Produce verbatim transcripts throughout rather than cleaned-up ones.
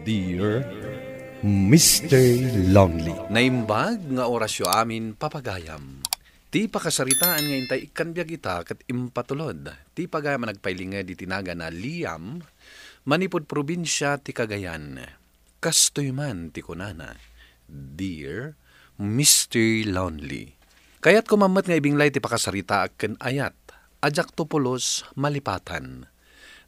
Dear Mister Lonely. Naimbag nga orasyo amin, papagayam. Ti pakasaritaan nga intay ikkan biag ita ket impatulod ti pagayam a nagpailinged iti nagan a Liam, manipud probinsia ti Cagayan. Kastoy man ti kunana, Dear Mister Lonely. Kayatko man met nga ibinglay ti pakasaritaak ken ayat a diakto pulos malipatan.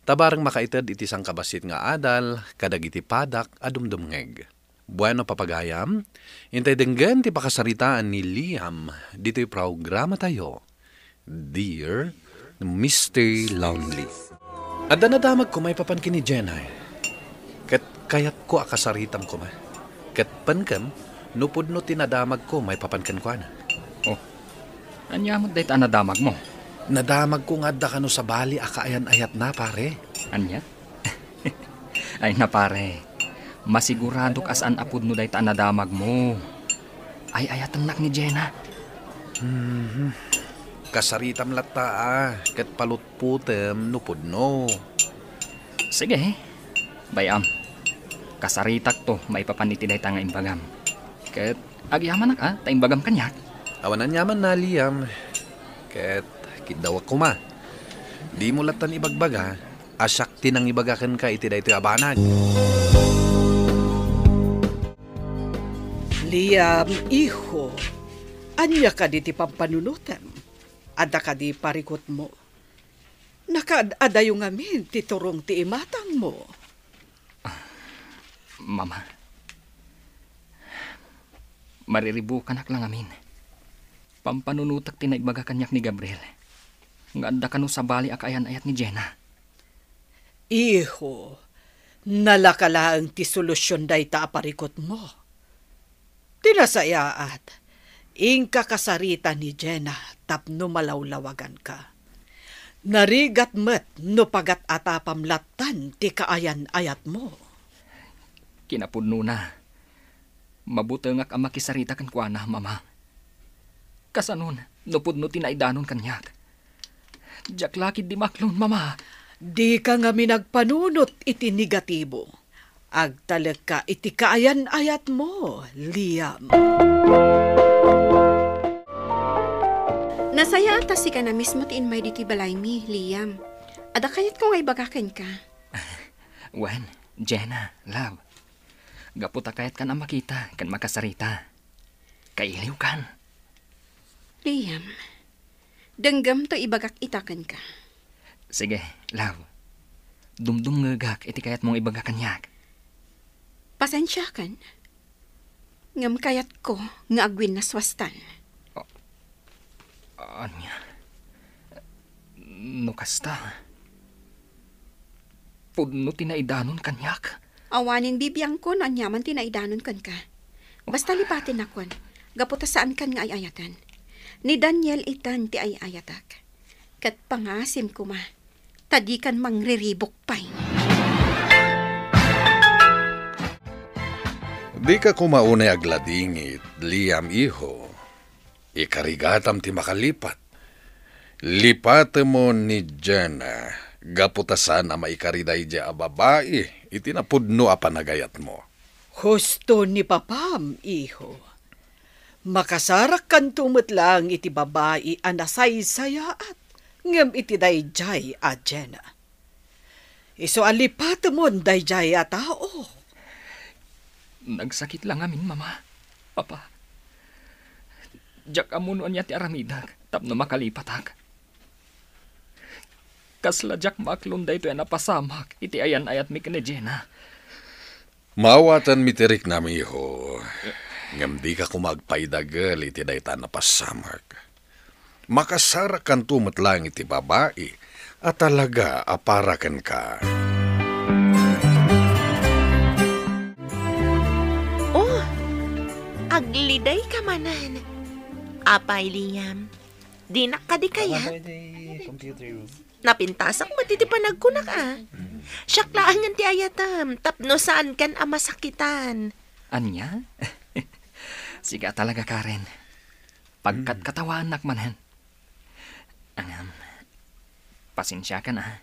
Ta bareng makaited iti sangkabassit nga adal kadagiti padak a dumdumngeg. Bueno, papagayam, intay denggen ti pakasaritaan ni Liam ditoy programatayo, Dear Mister Lonely. Adda nadamagko maipapan ken ni Jenna, ket kayatko a kasaritam koma. Ket penkem no pudno ti nadamagko maipapan kenkuana. Oh, ania met dayta a nadamagmo? Nadamagko nga adda kano sabali a kaayan-ayatna, pare. Ania? Ay na, pare, masiguradok a saan a pudno dayta a nadamagmo. Ay-ayatennak ni Jenna. Mhm. Kasaritam latta a ket palutpotem no pudno. Sige, bay-am. Kasaritakto maipapan iti dayta nga imbagam. Ket agyamanak a ta imbagam kaniak. Awan aniamanna, Liam. Ket kiddawak koma. Dimo lattan ibagbaga a siak ti nangibaga kenka iti daytoy a banag. Liam, iho, ania kadi ti pampanunotem? Adda kadi parikutmo? Nakaad-adayo ngamin ti turong ti imatangmo. Mama, mariribukanak la ngamin. Pampanunotek ti naibaga kaniak ni Gabriel nga adda kano sabali a kaayan-ayat ni Jenna. Iho, nalaka laeng ti solusion dayta a parikutmo. Ti nasayaat, inka kasarita ni Jenna tapno malawlawaganka. Narigat met no pagat-atapam lattan ti kaayan-ayatmo. Kinapudnona, mabutengak a makisarita kenkuana, Mama. Kasanon no pudno ti naidanon kaniak? Diak la ketdi maaklon, Mama. Dika ngamin agpanunot iti negatibo. Agtalekka iti kaayan-ayatmo, Liam. Nasayaat a sika na mismo ti immay ditoy balaymi, Liam. Adda kayatko nga ibaga kenka. Wen, Jenna, love. Gapu ta kayatkan a makita ken makasarita. Kailiwkan. Liam, denggem to ibagak ita kenka. Sige, love. Dumdumngegak iti kayatmong ibaga kaniak. Pasensiakan. Ngem kayatko nga agwinnaswastan. A-, ania? No kasta, pudno ti naidanon kaniak. Awanen bibiangko no aniaman ti naidanon kenka. Basta lipatennakon, gapu ta saankan nga ay-ayaten. Ni Daniel itan ti ay-ayatak. Ket pangasim koma, ta dikan mangriribuk pay. Dika koma unay agladingit, Liam, iho. Ikarigatam ti makalipat. Lipatemon ni Jenna, gapu ta saan a maikari daydiay a babai iti napudno a panagayatmo. Husto ni papam, iho. Makasarakkanto met laeng iti babai a nasaysayaat ngem iti daydiay a Jenna. Isu a lipatemon daydiay a tao. Nagsakit la ngamin, Mama, Papa. Diak ammo no ania ti aramidek tapno makalipatak. Kasla diak maaklon daytoy a napasamak iti ayan-ayatmi ken ni Jenna. Maawatanmi ti riknam, iho. Ngem dika koma agpaidagel iti dayta a napasamak. Makasarakkanto met laeng iti babai a talaga a para kenka. Oh, aglidayka manen. Apay, Liam, dinak kadi kayat? Napintasak met iti panagkunak a. Siak laengen ti ayatem tapno saankan a masakitan. Ania? Sika talaga, Karen. Pagkatkatawaannak manen. Ngem, pasensiakan a.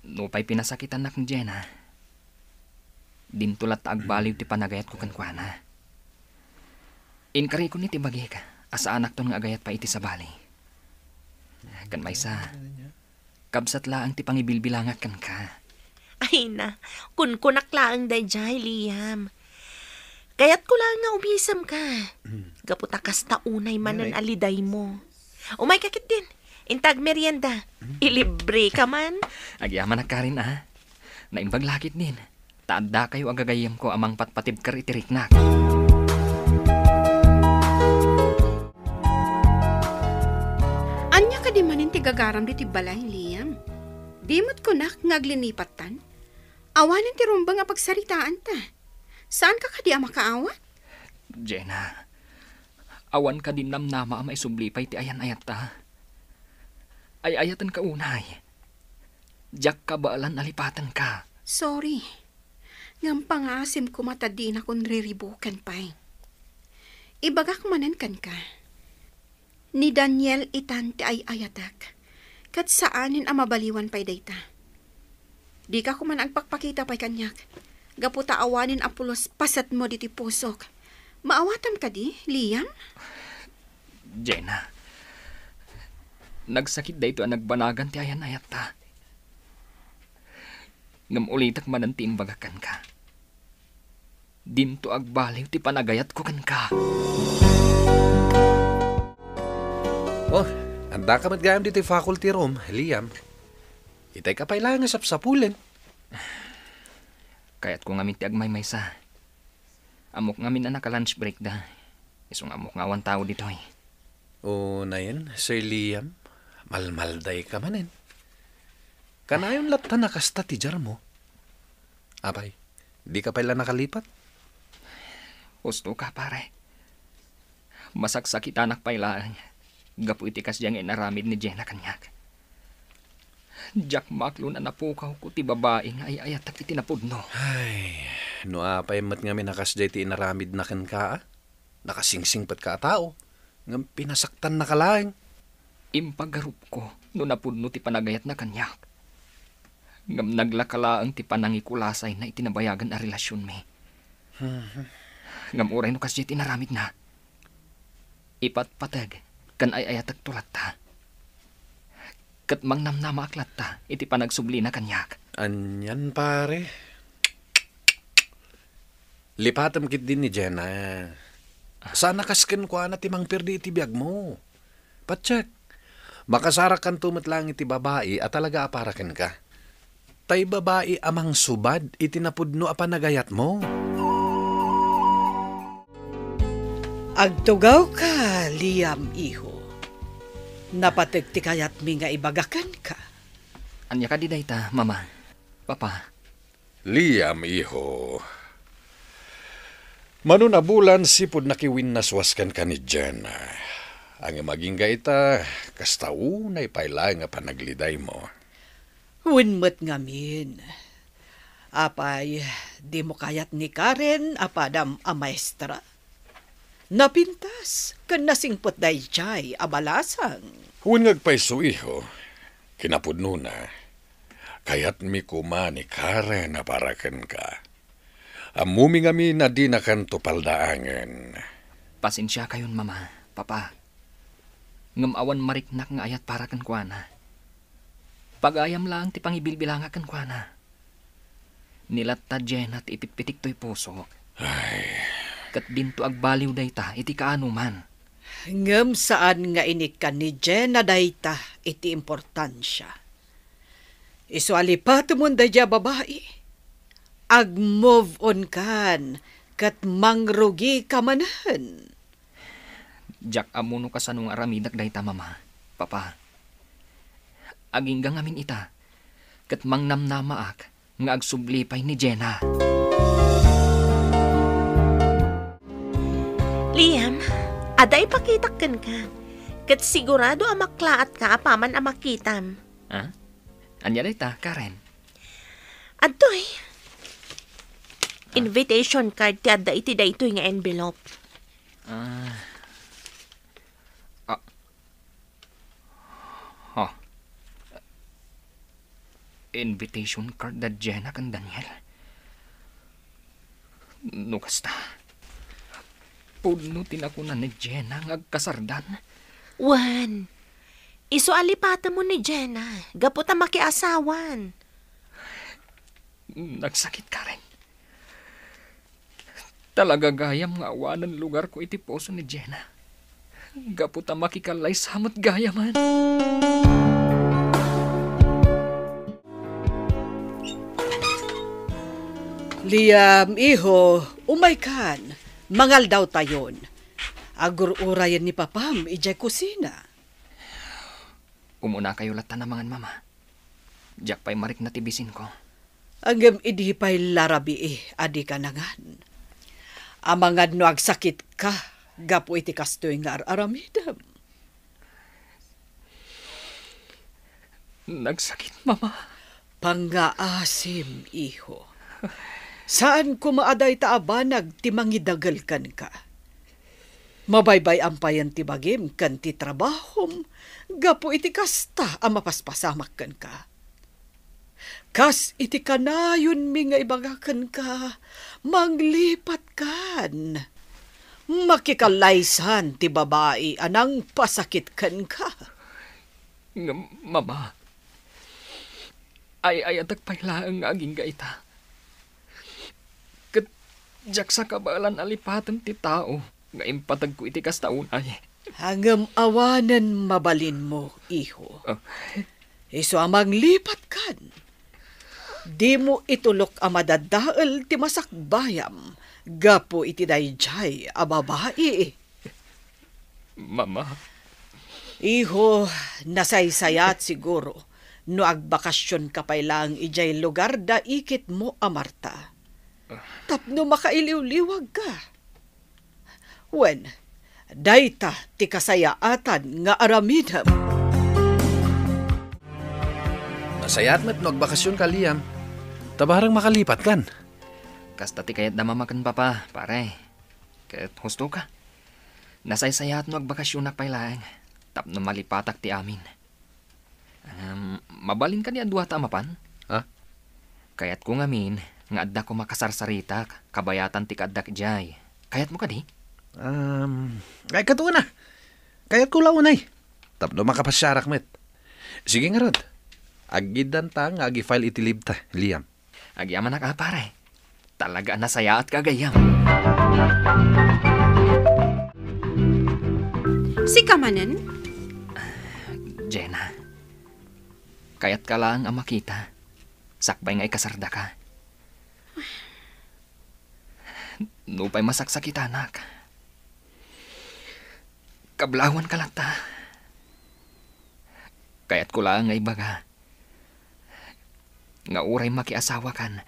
Nupay pinasakitannak ni Jenna. Dinto latta agbaliw ti panagayatko kenkuana. Inkarikon iti bagik a saanakton nga agayat pay iti sabali. Ken maysa, kabsat laeng ti pangibilbilangak kenka. Ay na, kunkunak laeng daydiay, Liam. Kayatko laeng nga umisemka. Gapu ta kasta unay manen a lidaymo. Umayka ketdin. Inta agmerienda. Ilibreka man. Agyamanak, Karen, a. Naimbag la ketdin. Ta addakayo a gagayyemko a mangpatpatibker iti riknak. Ania kadi manen ti gagaram ditoy balay, Liam? Di met kunak nga aglinipattan? Awanen ti rumbeng a pagsaritaanta. Saanka kadi a makaawat? Jenna, awan kadi namnama a maisubli pay ti ayan-ayatta? Ay-ayatenka unay. Diak kabaelan a lipatenka. Sorry. Ngem pangaasim koma ta dinakon riribuken pay. Ibagak manen kenka. Ni Daniel itan ti ay-ayatek, ket saanen a mabaliwan pay dayta. Dika koma agpakpakita pay kaniak, gapu ta awanen a pulos pasetmo ditoy pusok. Maawatam kadi, Liam? Jenna, nagsakit daytoy a nagbanagan ti ayan-ayatta. Ngem ulitek manen ti imbagak kenka. Dinto agbaliw ti panagayatko kenka. Oh, addaka met gayam ditoy faculty room, Liam. Itay ka pay laeng a sapsapulen. Kayatko ngamin ti agmaymaysa. Ammok ngamin a naka-lunch break da. Isu nga ammok nga awan tao ditoy. O, nayen, Sir Liam, malmalday ka manen. Kanayon latta a kasta ti diarmo. Apay, dika pay la nakalipat? Husto ka, pare. Masaksakitanak pay laeng gapu iti kasdiay nga inaramid ni Jenna kaniak. Diak maklon a napukawko ti babai nga ay-ayatek iti napudno. Ay, no apay met ngamin a kasdiay ti inaramidna kenka, a? Nakasingsingpetka a tao, ngem pinasaktannaka laeng. Impagarupko no napudno ti panagayatna kaniak. Ngem naglaka laeng ti panangikulasayna iti nabayagen a relasionmi. Mhm. Ngem uray no kasdiay ti inaramidna, ipatpateg ken ay-ayatekto latta. Ket mangnamnamaak latta iti panagsublina kaniak. Anian, pare? Lipatem ketdi ni Jenna. Saan a kas kenkuana ti mangperdi iti biagmo. Patiek, makasarakanto met laeng iti babai a talaga a para kenka. Tay babai a mangsubad iti napudno a panagayatmo. Agtugawka, Liam, iho. Napateg ti kayatmi nga ibaga kenka. Ania kadi dayta, Mama? Papa? Liam, iho. Mano a bulan sipud nakiwinnaswas kenka ni Jenna. Ngem agingga ita, kasta unay pay laeng a panaglidaymo. Wen met ngamin. Apay, dimo kayat ni Karen a padam a maestra? Napintas ken nasingpet daydiay a balasang. Wen nga agpayso, iho. Kinapudnona, kayatmi koma ni Karen a para kenka. Ammomi ngamin a dinakanto paldaangen. Pasensiakayon, Mama, Papa. Ngem awan mariknak nga ayat para kenkuana. Pagayam laeng ti pangibilbilangak kenkuana. Ni latta Jenna ti ipitpitik toy pusok. Ay. Ket dinto agbaliw dayta iti kaanoman. Ngem saan nga inikkan ni Jenna dayta iti importansia. Isu a lipatemon daydiay a babai, ag-move on kan ket mangrugika manen. Diak ammo no kasano nga aramidek dayta, Mama, Papa. Agingga ngamin ita, ket mangnamnamaak nga agsubli pay ni Jenna. Liam, adda ipakitak kenka, ket sigurado a maklaatka apaman a makitam. Ah? Ania dayta, Karen? Adtoy. Ah. Invitation card ti adda iti daytoy nga envelope. Ah. Ah. Ha. Invitation card da Jenna ken Daniel. No kasta, pudno ti nakuna ni Jenna nga agkasardan. Wen, isu a lipatemmo ni Jenna, gapu ta makiasawan. Nagsakit, Karen. Talaga gayam nga awanen lugarko iti puso ni Jenna. Gapu ta makikallaysa met gayamen. Liam, iho, umaykan. Mangaldawtayon. Agur-urayen ni papam idiay kusina. Umunakayo latta namangan, Mama. Diak pay marikna ti bisinko. Ngem idi pay la rabii a dika nangan. Amangan no agsakitka gapu iti kastoy nga ar-aramidem. Nagsakit, Mama. Pangngaasim, iho. Saan koma a dayta a banag ti mangidagel kenka. Mabaybay-am payen ti bagim ken ti trabahom gapu iti kasta a mapaspasamak kenka. Kas iti kanayonmi nga ibaga kenka, manglipatkan. Makikallaysan ti babai a nangpasakit kenka. Ngem, Mama, ay-ayatek pay laeng nga agingga ita. Ket diak sa kabaelan a lipaten ti tao nga impategko iti kasta unay. Ngem awanen mabalinmo, iho. Ah. Isu a manglipatkan. Dimo itulok a madadael ti masakbayam gapu iti daydiay a babai. Mama. Iho, nasaysayaat siguro no agbakasionka pay laeng idiay lugar da ikitmo a Marta. Tapno makailiwliwagka. Wen, dayta ti kasayaatan nga aramidem. Nasayaat met no agbakasionka, Liam. Ta bareng makalipatkan. Kasta ti kayatda Mama ken Papa, pare. Ket husto ka. Nasaysayaat no agbakasionak pay laeng tapno malipatak ti amin. Em, mabalin kadi a duata a mapan? Ha? Kayatko ngamin nga adda koma kasarsaritak kabayatan ti kaaddak idiay. Kayatmo kadi? Um, ay, ket una. Kayatko la unay. Tapno makapasiarak met. Sige ngarud. Agiddanta nga agi-file iti leave ta, Liam. Agyamanak a, pare. Talaga a nasayaatka gayam. Sika manen? Jenna, kayatka laeng a makita sakbay nga ikasardaka. Nupay masaksakitanak, kablawanka latta. Kayatko laeng nga ibaga nga uray makiasawakan,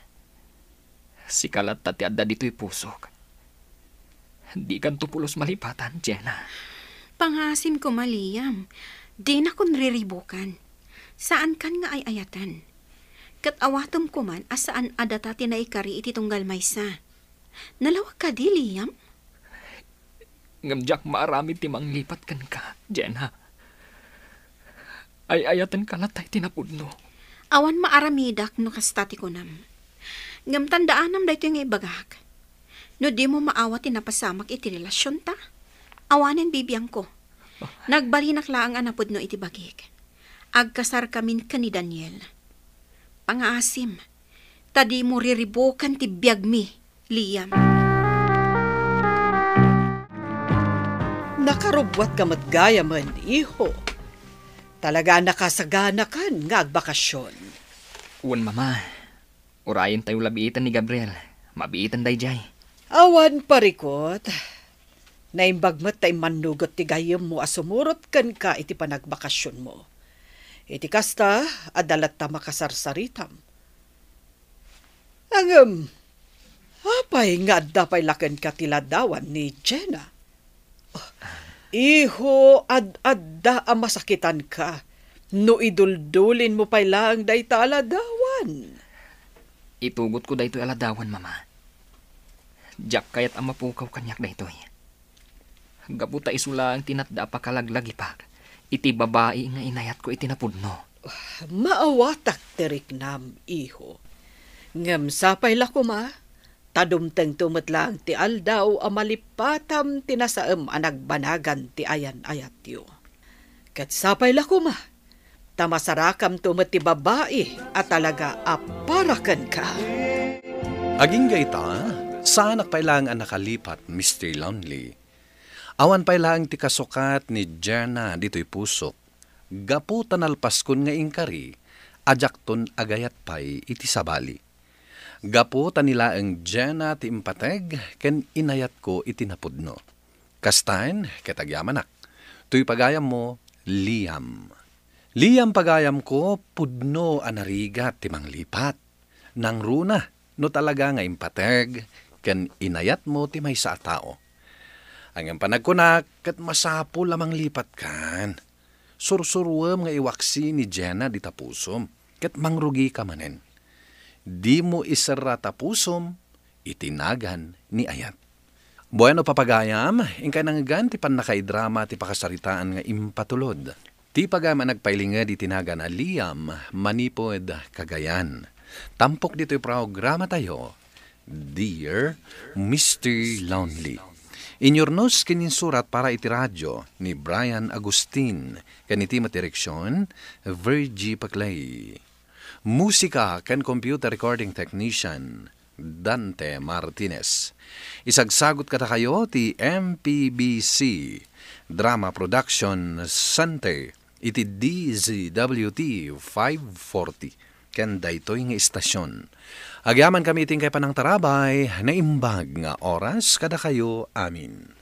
sika latta ti adda ditoy pusok. Dikanto pulos malipatan, Jenna. Pangngaasim koma, Liam. Dinakon riribukan. Saankan nga ay-ayaten. Ket awatem koman a saan a data ti naikari iti tunggal maysa. Nalawag kadi, Liam? Ngem diak maaramid ti manglipat kenka, Jenna. Ay-ayatenka latta iti napudno. Awan maaramidak no kasta ti kunam. Ngem tandaanam daytoy nga ibagak. No dimo maawat ti napasamak iti relasionta, awanen bibiangko. Nagbalinak laeng a napudno iti bagik. Agkasarkamin ken ni Daniel. Pangngaasim, ta dimo riribukan ti biagmi, Liam. Nakarubbuatka met gayamen, iho. Talaga a nakasaganakan nga agbakasion. Wen, Mama. Urayentayo la biiten ni Gabriel. Mabiiten daydiay. Awan parikut. Naimbag met ta immannugot ti gayyemmo a sumurot kenka iti panagbakasionmo. Iti kasta, adda latta makasarsaritam. Ngem, apay nga adda pay la kenka ti ladawan ni Jenna? Iho, ad-adda a masakitanka no iduldulinmo pay laeng dayta a ladawan. Itugotko daytoy a ladawan, Mama. Diak kayat a mapukaw kaniak daytoy. Gapu ta isu laeng ti natda a pakalaglagipak iti babai nga inayatko iti napudno. Maawatak ti riknam, iho. Ngem sapay la koma, a dumtengto met laeng ti aldaw a malipatam ti nasaem a nagbanagan ti ayan-ayatyo. Ket sapay la koma, ta masarakamto met ti babai a talaga a para kenka. Agingga ita, saanak pay laeng a nakalipat, Mister Lonely. Awan pay laeng ti kasukat ni Jenna ditoy pusok. Gapu ta nalpaskon nga inkari, a diakton agayat pay iti sabali. Gapu ta ni laeng Jenna ti impateg ken inayatko iti napudno. Kastaen ket agyamanak. Toy pagayammo, Liam. Liam, pagayamko, pudno a narigat ti manglipat. Nangruna no talaga nga impateg ken inayatmo ti maysa a tao. Ngem panagkunak ket masapul a manglipatkan. Sursuruem nga iwaksi ni Jenna dita pusom ket mangrugika manen. Dimo iserra ta pusom iti nagan ni ayat. Bueno, papagayam, inkay nangngegan ti pannakaidrama ti pakasaritaan nga impatulod. Ti pagayam a nagpailinged iti nagan a Liam manipud Cagayan. Tampok ditoy programatayo, Dear Mister Lonely. Inyurnos ken insurat para iti radyo ni Brian Agustin, ken iti met direksion, Virgie Paclay. Musika ken computer recording technician, Dante Martinez. Isagsagot kadakayo ti M P B C Drama Production Center iti D Z W T five forty ken daytoy nga istasyon. Agyamankami iti inkay panangtarabay, naimbag nga oras kadakayo amin.